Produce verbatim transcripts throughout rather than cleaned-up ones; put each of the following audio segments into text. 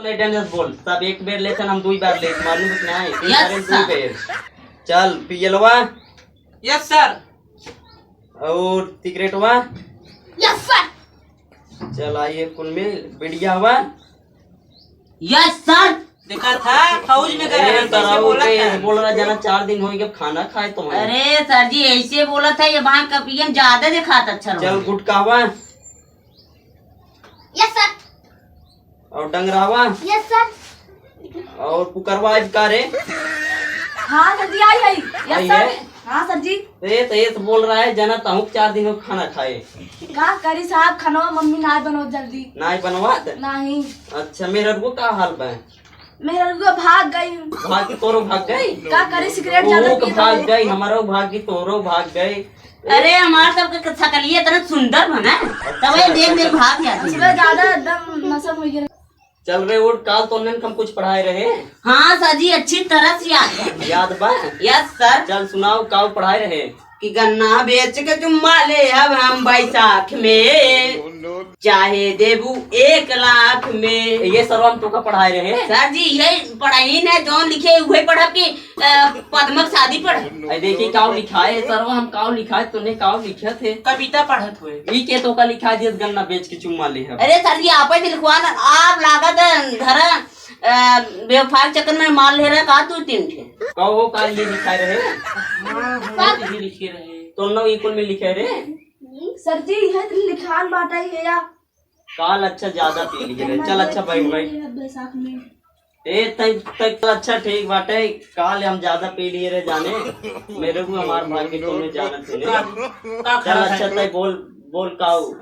नहीं, डेंजर बोल, सब एक बेर लेथन, हम दुई बार लेत, मालूम है कि नहीं? तीन Yes, बार में दुई sir। बेर। चल, पियलवा। Yes, sir। और सिगरेटवा। Yes, sir। चल, आइए, कुल में बिड़िया हुआ। Yes, sir। देखा था, फौज में गए ए, हैं, कैसे तराऊ बोला के था? बोल रहा, जना चार दिन होइगे, खाना खाए तो हैं। अरे sir जी, ऐसे बोला था, ये भांग का पियन ज्यादा दिखात अच्छा चल, रहा। गुटकावा। Yes, sir। और डंगरावा? Yes, sir। और कुकरवा आज का रे? हाँ, sir जी, आई है। Yes, आई sir। है? हाँ, sir जी। ए, तो ये तो बोल रहा है, जना ताहू चार दिन में खाना खाए। का करी साहब, खाना मम्मी नाय बनवत जल्दी। नाय बनवत? नहीं। अच्छा, मेहररुआ का हाल बा? मेहररुआ भाग गई। भाग, तोरो भाग गई? का करी, सिगरेट ज्यादा ओहो, पी भाग रहे। गई, हमारो भाग गई, तोरो भाग गई। अरे, हमार सबके सकलिए इतना सुंदर बना, तब ये देख देख भाग जाती। सुबह ज्यादा एकदम नशा हो गया। चल रे उठ, काल तो उन्हन हम कुछ पढ़ाए रहे। हाँ sir जी, अच्छी तरह से याद है। याद बा? Yes sir। चल सुनाओ, काउ पढ़ाए रहे? कि गन्ना बेच के चुम्मा लेहब हम बैसाख में, चाहे देबू एक लाख में। ये सरवा हम तोका पढ़ाए रहे। Sir जी, यही पढ़ाई ने जौन लिखे उहे पढ़ब कि अ, पद्मक शादी पढ़। अरे देखी काउ लिखाए है सरवा, हम काउ लिखाए, तूने काउ लिखत है। कविता पढ़त हुए। ई के तोका लिखाए दियस गन्ना बेच के चुम्मा लेहब? अरे sir जी, आपे तो लिखवा ना, आप लागत है घर, अ, बेवफा के चक्कर में मार ले रहा का दो तीन ठे? कहो का ये लिखाए रहे? हाँ, हाँ, ये लिखे रहे। तो नौ ई कुल में लिखे रहे? Sir जी, यह तो लिखान बाटा ही है या? काल अच्छा ज्यादा पी लिए रहे। चल अच्छा बैठ, बैठ। बैसाख में। ए, तै, तै, अच्छा ठीक बाटे, काल हम ज्यादा पी लिए रहे जाने। मेहररुआ हमार भाग के, तुमने जाना थे। का, का चल खा अच्छा, खाए? तै बोल, बोल काउ।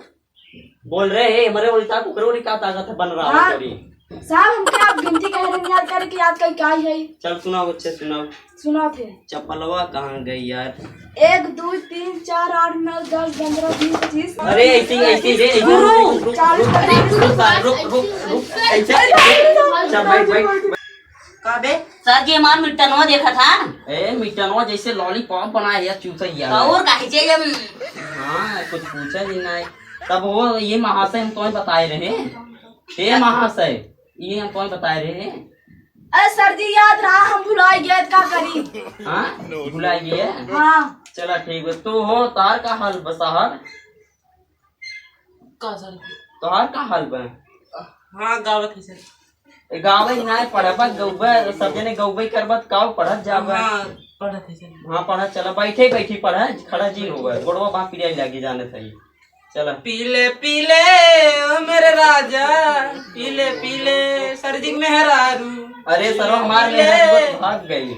बोल रहे, ए, हमरे ओरी ताक, ओकरे ओरी का ताकत है बन रहा है हाँ। तेरी? साहब, हमके आप गिनती कह रहे हैं यार, करे कि याद कहीं का ही है। चल सुनाओ, अच्छे सुनाओ। सुनाओ थे। चप्पलवा कहाँ गई यार? एक, दो, तीन, चार, आठ, नौ, दस, पन्द्रह, बीस, पच्चीस। अरे, ऐसे ही, ऐसे ही रे, ऐसे ही, गुरु, रुक, रुक, चालीस, रुक, रुक, रुक, रुक, रुक, रुक, ऐसे, अरे, ऐसे, अरे, चल, बैठ, बैठ, बैठ। का बे? Sir जी, हमार मिटनवा देखा था? ए, मिटनवा जैसे lollipop बनाए है, चूसा ही आ रहा है। और काहे चाहिए हम? हाँ, कुछ पूछा ही नहीं। तब वो, ये महाशय हम तुम्हें बताए रहे। हे महाशय, ये हम तुम्हें बताए रहे। अरे sir जी, याद रहा, हम भुलाए गए, का करी? हाँ, भुलाए गए? हाँ। चला ठीक है, तो हो, तार का हाल बा साहब? का sir? तोहार का हाल बा? हाँ, गावत है sir। ए, गावे ही नाय, पढ़बा, गौबा, सब जने गौबे करबा, त काउ पढ़त जाबा? हाँ, पढ़त है sir। हाँ, पढ़त चला, बैठे बैठी पढ़ा, खड़ा जी होबा, गोड़वा बाप पिराई लागी जाने सही। चला। पीले पीले ओ मेरे राजा, पीले पीले सर्दी मेहरारू। अरे सरो, हमार पीले। मेहरारू भाग गई।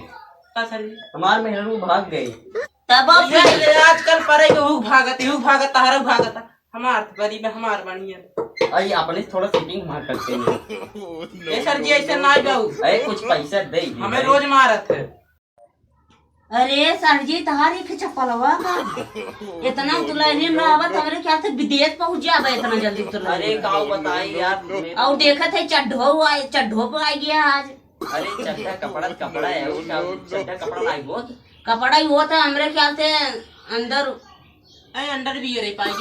का sir? हमार मेहरारू भाग गई। तब आप ये ले, आजकल परे के हूँ भागत, हूँ भागत, हर भागत। हमार तो गरीब है, हमार बढ़िया। अरे अपने थोड़ा setting हमार करते हैं। ए sir जी, ऐसे ना जाऊ। अरे कुछ पैसा दे ही हमें भाई। रोज मारत है। अरे sir जी, तहार एक चप्पलवा का इतना उतलैली में रहबा, तोहरे ख्याल से विदेश पहुंच जाबा इतना जल्दी उतलैली अरे में। काउ बताई यार, मैं और देखत है चड्ढो आए, चड्ढो पे आ गया आज। अरे चड्ढा कपड़ा, कपड़ा है, और क्या चड्ढा कपड़ा लाई बहुत? कपड़ा ही होता है हमरे ख्याल से अंदर। ए, underwear है पाई।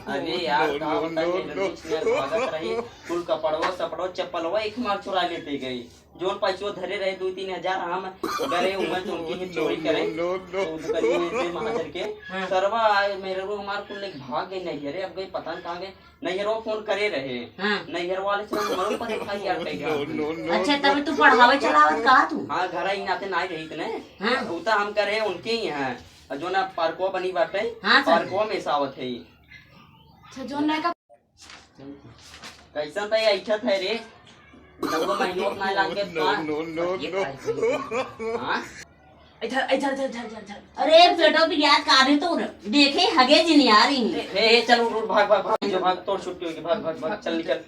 अरे यार, का बताई, मेरे दोस्त ने भागत रही, कुल कपड़वा, सपड़वा, चप्पलवा एक मार चुरा लेते गई। जोन पैसो धरे रहे दो तीन हजार, हम गरे उमर जोन की ही चोरी करे। तो दुकानी में से महाजन के हाँ। सरवा आए, मेहररुआ हमार कुल लेके भाग गई नैहरे, अब गई पता नहीं कहाँ गई। नैहरवा फोन करे रहे। हाँ। नैहर वाले से हमरो पर FIR कइले। अच्छा, तब तू पढ़ावे चलावत कहा तू? हाँ, घर ही नाते नाई रही तने। हाँ। उ त हम करे उनके ही हैं। और जो ना पार्कवा बनी बाटे, हाँ, सर। पार्कवा में सावत है। अच्छा, जो ना का कैसन त ऐठत है रे? नौवा महीनों अपना लाग के तो। No, no, no, no। हाँ? इधर, इधर, इधर, इधर, इधर, इधर। अरे, पेटो भी याद का रहे तो देखे, हगे जिन यार ही। ए, ए, चल, उठ, उठ, भाग, भाग, भाग, जो भाग, तोर छुट्टी होगी, भाग, भाग, भाग, चल, निकल।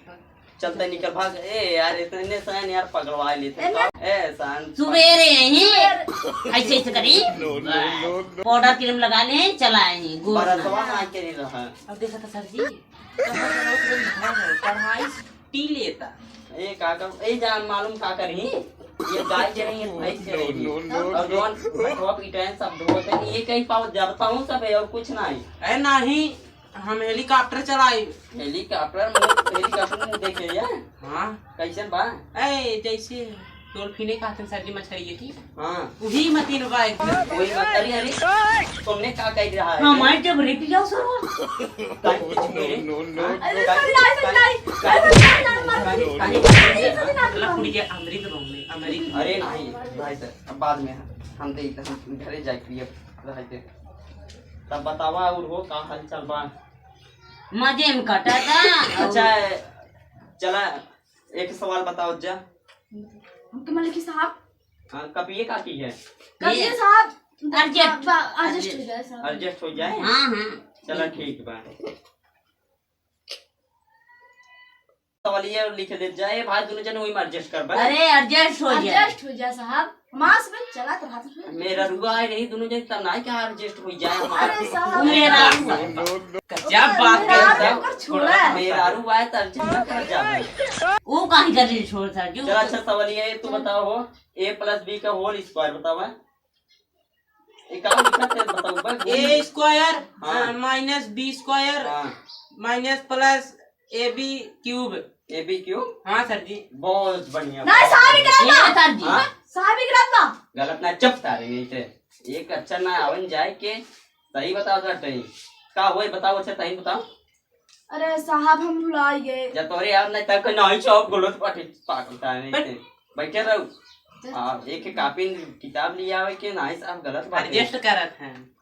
चलते निकल, भाग। ए, यार, इतने सहन, यार, पगलवा लेते ए, हैं। ए, सहन। सुबेरे ही, ऐसे, ऐसे करी। No, no, no, no। Powder cream लगा ले, चला ही, गोर ना। बरसवा ना के रहा। अब देखा था, सर जी। पढ़ाई छुट्टी लेता। ए, का कर, ए, जान मालूम का करही? ये गाय चरही, ये भैंस चरही। No, no, no, और जौन भटवा पीटे हैं, सब धोते हैं, ये कहीं पावत जरता हूँ सब है और कुछ नहीं। ए, नहीं, हम helicopter चलाई। Helicopter, मतलब helicopter मुँह देखे या? हाँ। कैसन बा? ए, जैसे dolphin कहते हैं सर जी, मछली की। हाँ। वही मतीन बा एकदम। कोई मत, अरे, अरे, तुमने का कह रहा है? हमारे जब रेट जाओ सर। काहे कुछ मेरे? No, no, no, हाँ? No। अरे, काहे, सर, नहीं, सर, काहे, नहीं। काहे, अरे, सर, नहीं, नहीं, नहीं, काहे, नहीं। काहे, काहे, अरे, सर, नहीं, मतलब, नहीं। कुड़ी के अंदर ही तो room में, अंदर ही। अरे, नहीं, भाई सर, अब बाद में हम, हम दे, हम घरे जाए, प्रिय रह के। तब बतावा, और हो, का हाल चाल बा? मजे में कटा था। अच्छा, चला, एक सवाल बताओ जा। हमके मलिक साहब। हाँ, कपिए का की है? कपिए ये साहब, adjust। बा-, adjust हो adjust। जाए साहब। Adjust हो जाए? हाँ, हाँ। चला, ठीक बा। सवालिया लिख दे जाए, भाई, दोनों जने वही में adjust कर बा। अरे, adjust हो जाए। Adjust हो जाए साहब। मास में चला तो हाथ में। मेहरारू आए रही दोनों जने, तब ना क्या adjust हो जाए हमारा। अरे साहब। मेहरारू आए। गजब बात मेहरारू करता है। ओकर छोड़ा। मेहरारू आए तो adjust ना कर जाए। वो काहे कर रही छोड़ था, जो चला, अच्छा, सवालिया, ये तू बताओ हो, A plus B का whole square बतावा। ये का लिखत है, बताओ, बस। A square, हाँ। हाँ, minus B square, हाँ। Minus plus A B cube। A B cube? हाँ, सर जी। बहुत बढ़िया। नहीं, साहब, ये गलत ये बा। सर जी। हाँ? साहब, ये गलत बा। गलत ना, चुप सारे, नहीं थे। एक अच्छा ना आवन जाए के सही बताओ सर, सही। का होए, बताओ, अच्छा, सही बताओ। अरे साहब, हम भुलाई गए। जब तोहरे याद नहीं, तब कहीं नहीं, सब गलत पाटी, पागल था, नहीं थे। बैठे रहो। आ, एक कापी किताब ले आवे के, नहीं साहब, गलत बात है। Adjust करत हैं।